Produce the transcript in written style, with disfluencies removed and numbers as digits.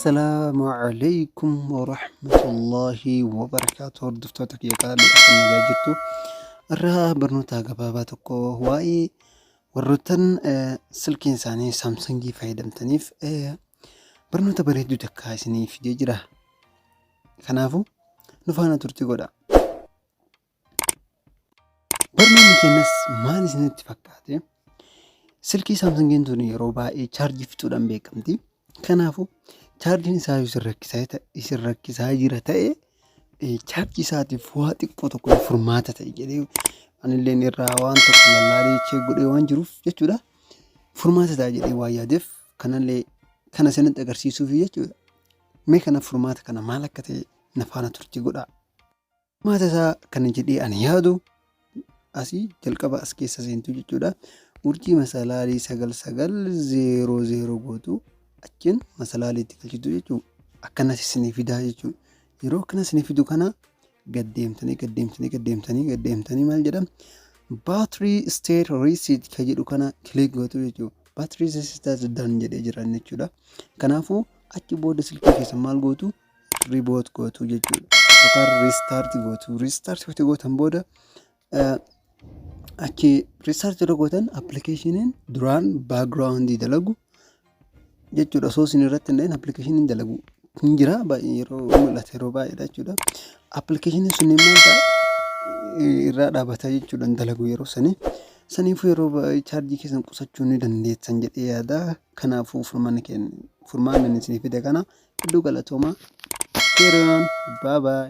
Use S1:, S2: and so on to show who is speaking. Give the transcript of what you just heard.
S1: Assalaamu alaikum warahmatullaahi wabarakaatu. Hordoftoota kiyya qaalii, akkam nagaa jirtu? Irraa barnoota gabaabaa tokko waa'ee warroottan silkiin isaanii Samsungii fayyadamtaniif barnoota bareedduu takka isinii fidee jira. Kanaafuu nu faana turtii godha. Barnoonni keenyas maal isinitti fakkaate? Silkii Samsungiin tun yeroo baay'ee chaarjii fixuudhaan beekamti. Kanaafuu chaarjiin isaa yoo isin rakkisaa jira ta'e, chaarjii isaatiif waa xiqqoo tokko furmaata ta'e jedhee anilleen irraa waan tokko lallaalee check godhee waan jiruuf jechuudha. Furmaata ta'a jedhee waan yaadeef kanallee kana isinitti agarsiisuuf jechuudha. Mee kana furmaata kana maal akka ta'e na faana turtii godhaa. Furmaata isaa kana jedhee ani yaadu, asii jalqaba as keessa seentu jechuudha. Urjii masalaalii 9900 gootu, achiin masalaalii itti galchitu jechuudha. Akkanas isinii fidaa jechuudha. Yeroo akkana isinii fidu kana gad deemtanii, gad deemtanii, gad deemtanii, gad deemtanii, maal jedha? Battery state reset kan jedhu kana click gootu jechuudha. Battery reset done jedhee jira jechuudha. Kanaafuu achi booda silkii keessa maal gootu? Reboot gootu jechuudha. Yookaan restart gootu. Restart yoo gootan booda, achi restart yeroo gootan, appilikeeshiniin duraan background dalagu jechuudha. Osoo isin irratti hin ta'in appilikeeshiniin dalagu hin jira, baay'ee yeroo mul'ata, yeroo baay'eedha jechuudha. Appilikeeshiniin sunneen maal ta'a? Irraa dhaabata jechuudha, hin dalagu yeroo sanii. Saniifuu yeroo baay'ee chaarjii keessan qusachuu ni dandeessan jedhee yaada. Kanaafuu furmaanni keenya, furmaanni inni isinii fide kana. Hedduu galatoomaa. Hiriyoon, bye bye.